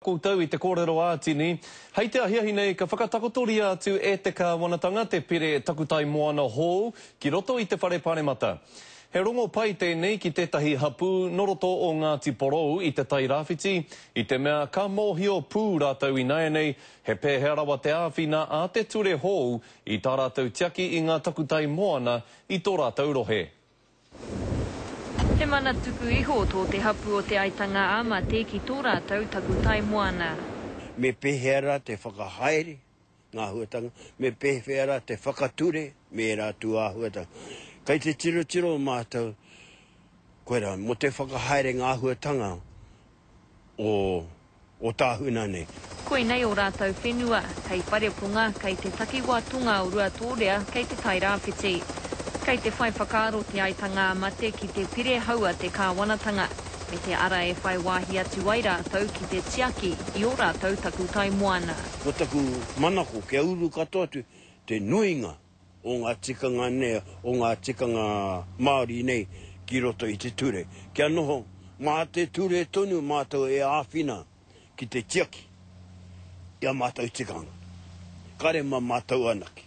Koutou i te kōrero ā-tini. Hei te ahiahi nei ka whakatakotoria atu e te Kāwanatanga te pire takutai moana hou ki roto i te Whare Paremata. He rongo pai tēnei ki tētahi hapū nō roto o Ngāti Porou i Te Tai Rāwhiti, i te mea ka mōhio pū rātou ināianei he pēhea rawa te āwhina a te ture hou i tā rātou tiaki i ngā takutai moana i tō rātou rohe. He mana tuku iho tō te hapū o Te Aitanga-a-Mate ki tō rātou takutai moana. Me pēhea rā te whakahaere ngā āhuatanga, me pēwhea rā te whakature me ērā atu āhuatanga. Kei te tirotiro mātou, koirā, mō te whakahaere ngā āhuatanga o o Tāhuna nei. Koinei ō rātou whenua, kei Whareponga, kei te takiwā tonga o Ruatōrea, kei Te Tai Rāwhiti. Kei te whai whakaaro Te Aitanga-a-Mate ki te pire hau a te kāwanatanga, me te ara e whai wāhi atu ai rātou ki te tiaki i ō rātou takutai moana. Ko taku manako kia uru katoa atu te nuinga o ngā tikanga nei, o ngā tikanga Māori nei ki roto i te ture. Kia noho mā te ture tonu mātou e āwhina ki te tiaki i a mātou tikanga. Kare mā mātou anake.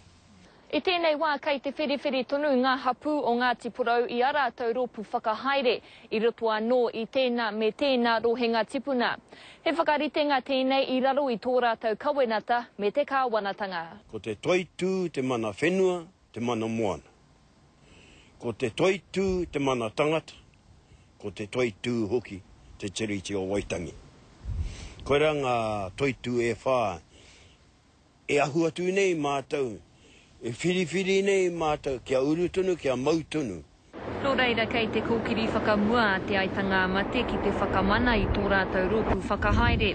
I tēnei wā kei te whiriwhiri tonu ngā hapū o Ngāti Porou i ā rātou rōpū whakahaere i roto anō i tēnā me tēnā rohenga tipuna. He whakaritenga tēnei i raro i tō rātou kawenata me te kāwanatanga. Ko te toitū te mana whenua, te mana moana. Ko te toitū te mana tangata, ko te toitū hoki te Tiriti o Waitangi. Koirā ngā toitū e whā e ahu atu nei mātou, e whiriwhiri nei mātou kia uru tonu, kia mau tonu. Nō reira kei te kōkiri whakamua a Te Aitanga-a-Mate ki te whakamana i tō rātou rōpū whakahaere.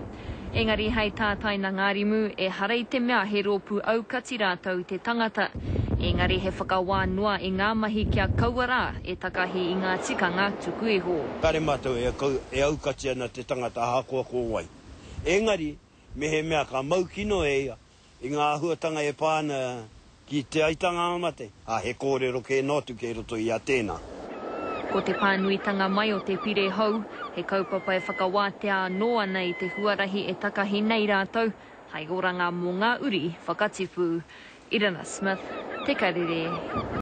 Engari hei tā Taina Ngārimu, ehara i te mea he rōpū aukati rātou i te tangata, engari he whakawā noa i ngā mahi kia kaua rā e takahi i ngā tikanga tuku iho. Kāre mātou e aukati ana te tangata ahakoa ko wai. Engari, mehemea ka mau kino e ia, i ngā āhuatanga e pā ana ki Te Aitanga-a-Mate, ā, he kōrero kē noa atu kei roto i a tēnā. Ko te pānuitanga mai o te pire hou, he kaupapa e whakawātea anō ana i te huarahi e takahi nei rātou hai oranga mō ngā uri whakatipu. Irina Smith, Te Karere.